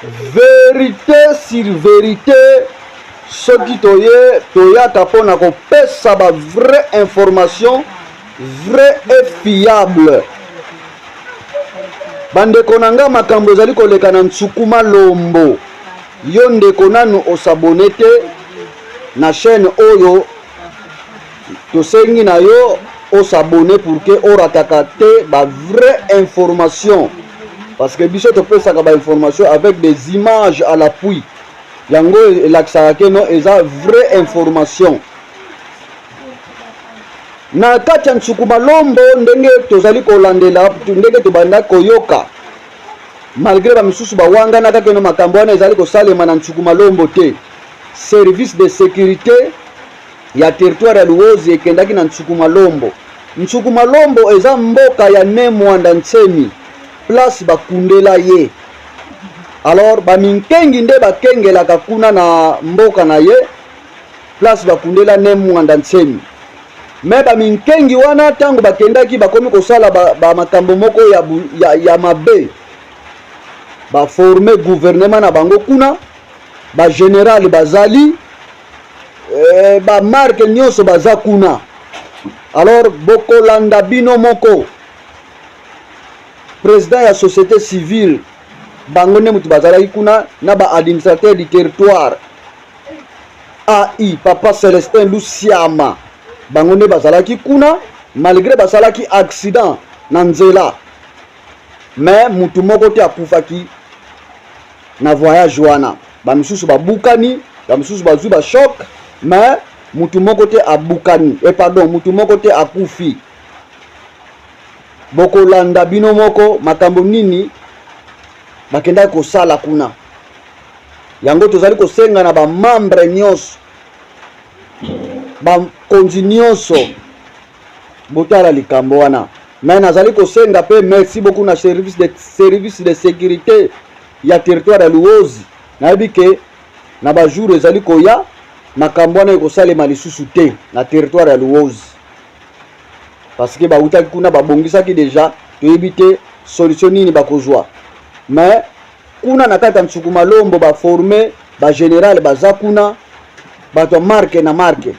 Verite sur verite, soki toye toyaka mpo na kopesa ba vraie information, vrai et fiable. Bandeko na nga, makambo ezali koleka na Ntsukuma Lombo. Yo ndeko nanu osabone te na chaîne oyo, tosengi na yo osabone pour que orataka te ba vraie information, parce que biso topesaka ba information avec des images à l'appui. Yango elakisaka ke no eza vraie information. Na kati ya Ntsukuma Lombo, ndenge tozali kolandela, ndenge tobanda koyoka, malgré bamisusu bawanganaka keno makambo wana ezali kosalema na Ntsukuma Lombo te, service de sécurité ya territoire ya Luozi ekendaki na Ntsukuma Lombo. Ntsukuma Lombo eza mboka ya Ne Mwanda Nsemi, place bakundela ye. Alors baminkengi nde bakengelaka kuna na mboka na ye, place bakundela Ne Mwanda Nsemi. Me baminkengi wana, ntango bakendaki, bakomi kosala ba makambo moko ya mabe. Baforme gouvernement na bango kuna, bagénéral bazali, bamarke nyonso baza kuna. Alors bokolanda bino moko, président ya société civile, bango nde moto bazalaki kuna na baadministrateur du territoire ai papa Celestin Lusiama, bango nde bazalaki kuna. Malgré basalaki accident na nzela, mais mutu moko te akufaki na voyage wana. Bamisusu babukani, bamisusu bazwi bachoc, mais mutu moko te abukani, e pardon, mutu moko te akufi. Bokolanda bino moko makambo nini bakendaki kosala kuna. Yango tozali kosenga na bamembre nyonso, bakonzi nyonso, botala likambo wana. Me nazali kosenga mpe merci beaucoup na service de sécurité ya territoire ya Luozi. Nayebi ke na bajour ezali koya, makambo wana ekosalema lisusu te na territoire ya Luozi, parce que bautaki kuna, babongisaki déjà. Toyebi te solution nini bakozwa, mais kuna na kati ya Nsuku Malombo baforme bagénéral, baza kuna, bato ya marke na marke.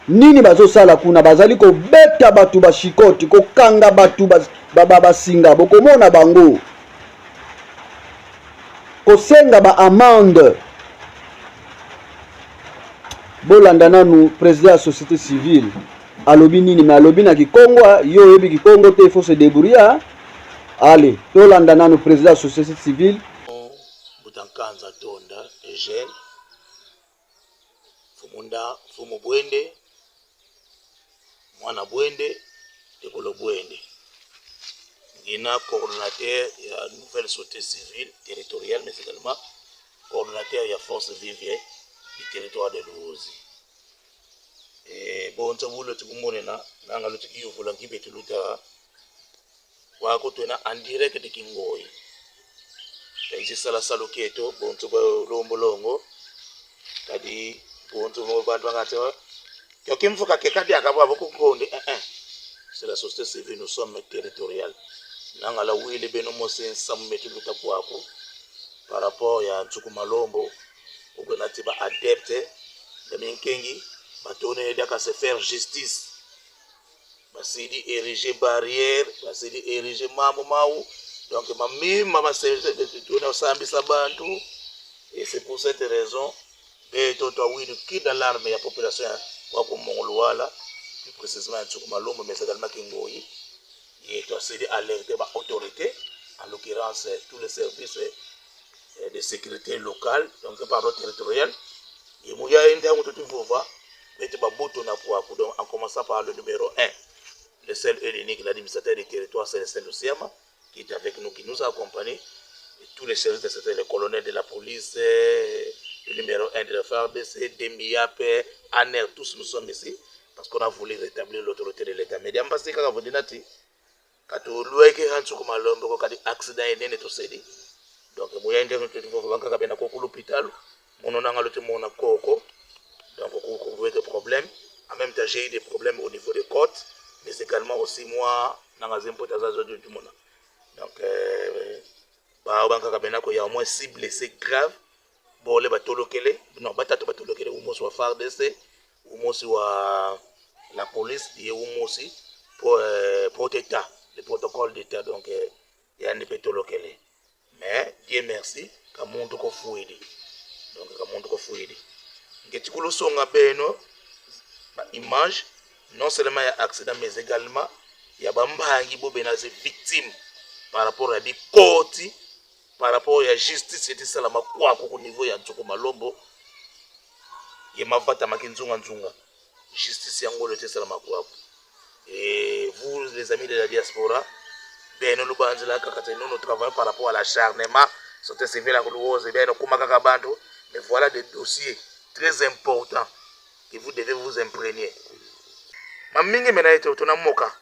Nini bazosala kuna? Bazali kobeta bato bashikoti, kokanga bato basinga, bokomona bango kosenga baamende. Bolanda nanu président ya société civile alobi nini. Me alobi na Kikongo, yo oyebi Kikongo te, il faut se débrouiller. Allez, tolanda nanu président ya société civile. Butankanza Tonda Eugène, Fumunda Fumu Bwende, mwana Bwende, ekolo Bwende, ngina coordonnateur ya nouvelle société civile territoriale, mais également coordonnateur ya force vive du territoire de Luozi. E bonso bulo tikumonena nanga luti kiyuvula ngibetu luta wako twena en direct de Kingoyi taisisala keto bonso lombolongo kadi bonso bantu bangati kyokimfuka kekadi akabwabo kukonde. Eh, eh. C'est la société civile, nous sommes territorial. Nanga la wili beno mose nsamu metu luta kwaku par rapport ya Nsuku Malombo okonati ba adepte ya minkengi batone daka se faire justice, basili érigé barrière, basili érigé mambo mau, donc mamima basena osambisa bantu. Et c'est pour cette raison beto twawini cri d'alarme ya population ya wakumongolo wala, plus précisément ya Nsuku Malombo, mais également Kingoyi. Et twasili alerter ba autorité, en l'occurrence tous les services de sécurité locale, donc pardon, territoriale. Et muya ntango totuvuva bete babutu na kwaku, donc en commençant par le numéro 1, le seul et l'unique, l'administrateur du territoire Célestin Lusiama, qui est avec nous, qui nous a accompagnés, et tous les services de sécurité, le colonel de la police, le numéro 1 de la FARDC, Dembiape, ANER, tous nous sommes ici parce qu'on a voulu rétablir l'autorité de l'État. Mais diambasi kaka vodinati katolweke hansuku malombe ko kadi accident enene tosedi, donc moya ndenge bankaka bena koko l'hôpital mono nanga loti mona koko, donc kuweke problème. En même temps, j'ai eu des problèmes au niveau des côtes, mais également aussi moi nanga zempo taza zo du mona, donc Ba bankaka bena ko ya au moins six blessés graves. Bole batolokele, non batatu batolokele umosi wa FARDC, umosi wa la police ye umosi pour protecta le protocole d'état donc yani petolokele. Mais Dieu merci kamuntu kofuidi. Donc kamuntu kofuidi. Ngeti kulusonga beno ba image non seulement ya accident mais également ya bambangi bo bena ze victime par rapport ya bikoti, par rapport ya justice eti salama kwako ku niveau ya Nzuku Malombo ye mavata maki nzunga nzunga justice ya ngolo eti salama kwako. Et vous les amis de la diaspora, beno lubanzela kaka te, nous nous travaillons par rapport à l'acharnement société civile ya Luozi beno kuma kaka bantu, mais voilà des dossiers très importants que vous devez vous imprégner. Mamingi mena yetu tunamoka,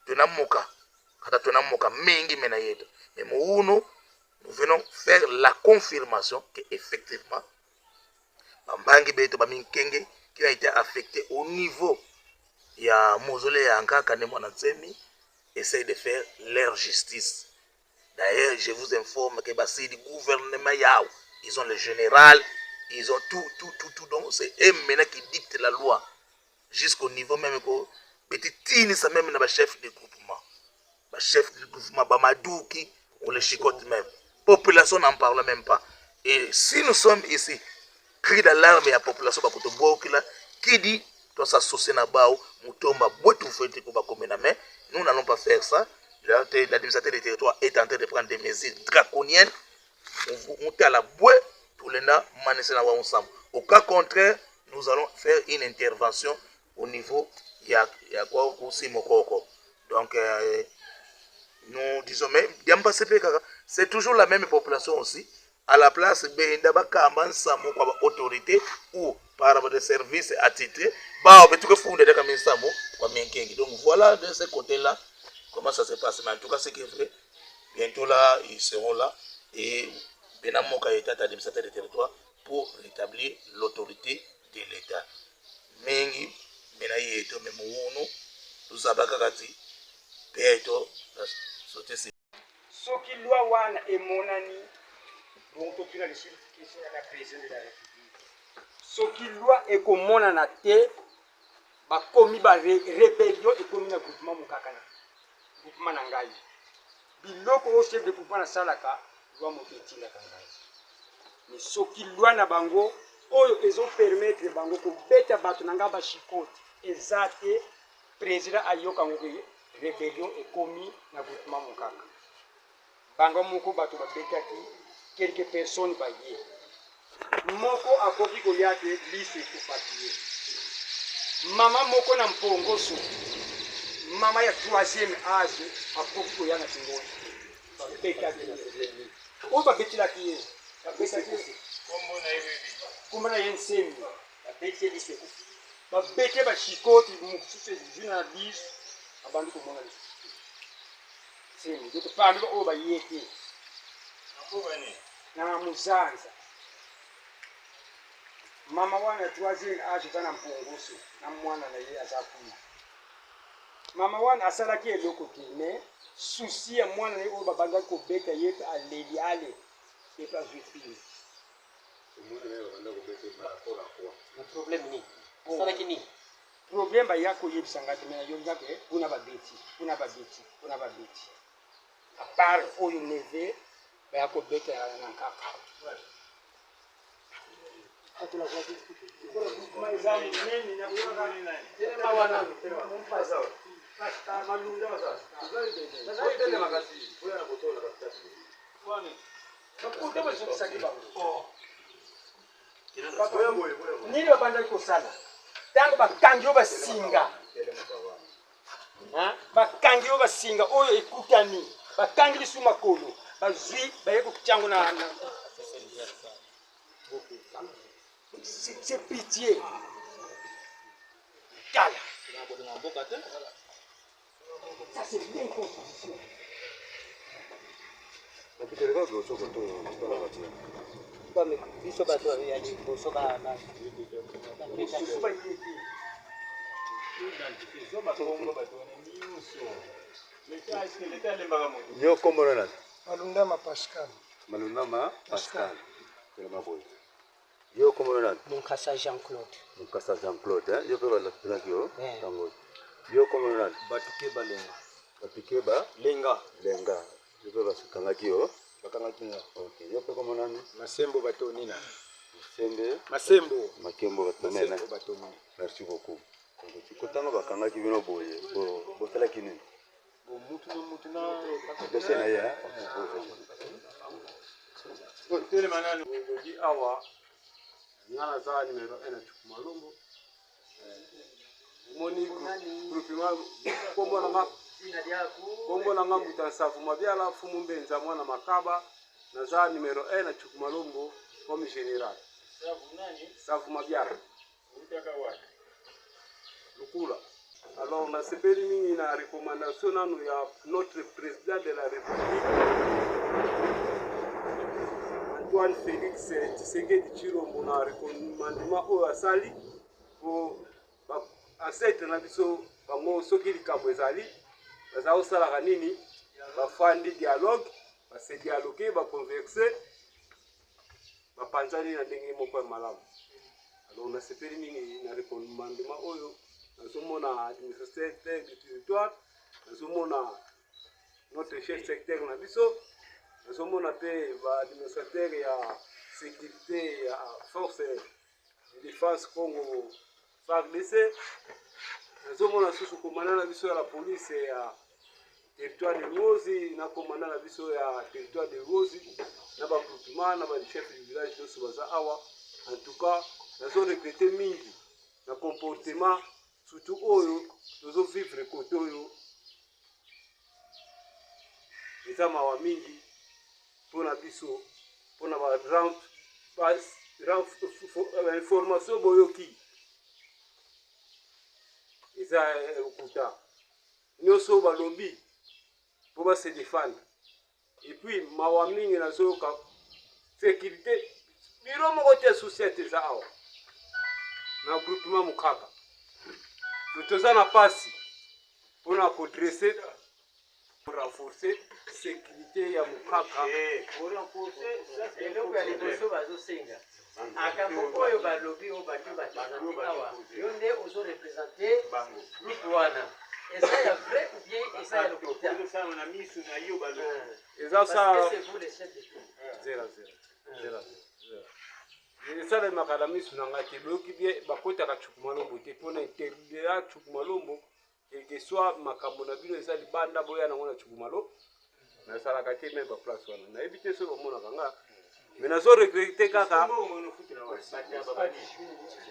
tunamoka kata tunamoka mingi mena yetu, mais muunu nous venons faire la confirmation que effectivement bambangi beto baminkenge qui a été affecté au niveau ya mausolée ya Nkaka ne Mwana Nsemi essaye de faire leur justice. D'ailleurs, je vous informe que c'est du gouvernement yao, ils ont le général, ils ont tout, tout, tout, tout. Donc c'est eux maintenant qui dictent la loi jusqu'au niveau même que petit tini ça même na chef de groupement, ba chef de groupement ba Madouki, on les chicote même. Population n'en parle même pas. Et si nous sommes ici, cri d'alarme ya population ba kotobokila qui dit toi s'associer na bao mutomba botu fete ko ba komena, mais nous n'allons pas faire ça. L'administrateur du territoire est en train de prendre des mesures draconiennes. On monte à la bouée pour les na manese na wa ensemble. Au cas contraire, nous allons faire une intervention au niveau ya ya quoi aussi mokoko. Donc nous disons mais diamba c'est toujours la même population aussi. À la place benda bakamba nsamu kwa autorité ou par des services attitrés ba obetuke funde de kama nsamu kwa minkengi. Donc voilà de ce côté-là comment ça se passe. Mais en tout cas c'est vrai, bientôt là ils seront là et bena moka état administrateur de territoire pour rétablir l'autorité de l'État. Mingi mena yeto me muunu tuzabaka kati peto la société civile. Soki loi wana emonani bon totuna lisusu question ya président de la République. Soki loi ekomonana te bakomi ba rébellion ekomi na groupement mokaka na groupement na ngai. Biloko oyo chef de groupement nasalaka loi moto etindaka ngai. Mais soki loi na bango oyo ezo permettre bango kobeta bato na ngai ba chicote eza te, président ayoka ngo ke rébellion ekomi na groupement mokaka. Bango moko bato babetaki quelques personnes baye. Moko akoki koya te liso ekufaki ye. Mama moko na mpongoso, mama ya troisième âge akoki koya na kingoso. Babetaki ye. Oyo babetelaki ye, babetaki ye. Kombo na ye Nsembi. Babeti ye liso ekufi. Babete ba chikoti mosusu ezwi na liso, abandi komona lisusu te. Nsembi. Donc parmi oyo baye te. Na Muzanza. Mama wana troisième âge aza na mpongoso na mwana na ye aza kuna. Mama wana asalaki eloko te, mais souci ya mwana na ye oyo babandaki kobeta ye mpe aleli ale ye mpe azwi fille. Na problème nini? Asalaki nini? Problème baya koyebisa ngai te, mais nayoki kaka kuna babeti, kuna babeti, kuna babeti. À part oyo neve baya kobeta na nkaka. Nini babandaki kosala ntango bakangi yo basinga, bakangi yo basinga oyo ekutani, bakangi lisu makolo, bazwi baye kotiango na c'est pitié. Tala. Ça c'est l'inconstitution. Biso bato ya liboso ba mosusu baye te. Yo kombo na nani? Malundama Pascal. Malunama Pascal. Telema boye. Yo kombo nani? Munkasa Jean-Claude. Munkasa Jean-Claude, hein? Yo pe balakisaki yo Eh. tango. Yo kombo nani? Batukeba Lenga. Batukeba Lenga. Lenga. Yo pe bakangaki yo? Bakangaki nga. Ok. Yo pe kombo nani? Masembo Batonina. Masembe. Masembo. Makembo Batonina. Masembo Batonina. Merci beaucoup. Kotanga bakangaki bino boye, bosalaki nini? Mutu na mutu na dossier na ye, hein? Telema nanu. Olobi awa nga naza numero 1 na Chukumalombo. Omoni groupement kombo na nga kombo na nga Mbuta Nsavu Mabiala Fumu Mbenza mwana Makaba naza numero 1 na Chukumalombo comme général. Savu Mabiala. Lukula. Alors nasepeli mingi na recommandation nanu ya notre président de la République Antoine Félix Tshisekedi Tshilombo na recommandement oyo asali po ba ancêtre na biso bango soki likambo ezali baza kosalaka nini, bafandi dialogue, base dialogue, baconverse, bapanzani na ndenge moko ya malamu. Alors nasepeli mingi na recommandement oyo, nazomona administrateur du territoire, nazomona notre chef secteur na biso, nazomona mpe baadministrateur ya sécurité ya force de défense Congo FARDC, nazomona susu commandant na biso ya la police ya territoire de Luozi na commandant na biso ya territoire de Luozi na bagroupement na bachef du village nyonso baza awa. En tout cas nazo regretter mingi na comportement surtout oyo tozovivre kote oyo, eza mawa mingi mpona biso, mpona ba information boyoki eza lokuta nyonso balobi mpo base défendre. Et puis mawa mingi nazoyoka sécurité biro moko te société eza awa na groupement Mokaka, toza na pasi mpona kodresser, renforcer sécurité ya Mokaka. Eloko ya liboso bazosenga akambo oyo balobi oyo bato baprésente awa, yo nde ozoreprésente groupe wana, eza ya vrai ou bien eza ya lokuta? Eza Parce sa que c'est vous le chef de tout. Zela, zela, zela, zela. Esalemaka na miso na ngai te. Boyoki bien, bakotaka Chukumalombo te mpona interdit Chukumalombo, quelque soit makambo na bino eza libanda, boya nango na Chukumalo. Nasalaka te me baplace wana nayebi te soki bamonaka nga, me nazo regretter kaka,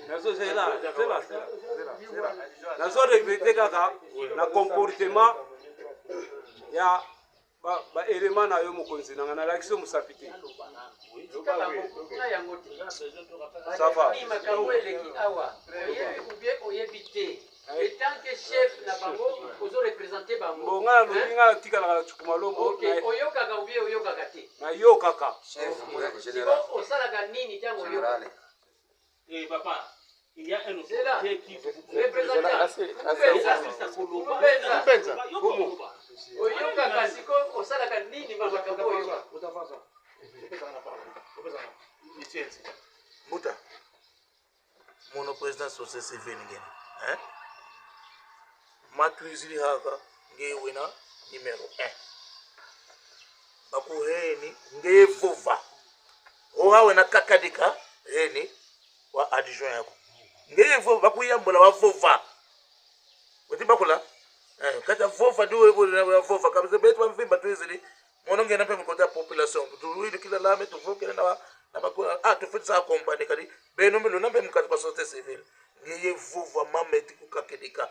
nazozela, zela, zela, zela, zela. Nazo regretter kaka na comportement ya baélément na yo, mokonzi na nga, nalakisi yo mosapi te. Tika bango kuna yango te. Ça va. Ni makambo eleki awa, oyebi ou bien oyebi te, en tant que chef na bango ozoreprésente bango. Bon, nga nalobi, nga natikalaka na Chukumalombo. Ok, oyokaka ou bien oyokaka te? Nayokaka. Siko osalaka nini ntango oyokaka? Eh papa, il y a un C'est là. autorité qui Représentant Mpenza, oyokaka, siko osalaka nini ma makambo oyo? Mbuta, mono président société civile ngene, hein? Matwizili haka nge wena numéro 1. Bakuheni nge vova. Oha wena kakadika heni wa adjoint yako. Nge vova bakuyambola wa vova. Weti bakula? Eh, kata vova duwe wa vova kabisa betu wa mvimba tuizili. Mono ngena pe mkota population. Tuwili kila lame tuvukele na na bakula ah tufutisa accompagner kadi beno melo nambe mkati kwa société civile. Ngeye vova mameti kukakedika.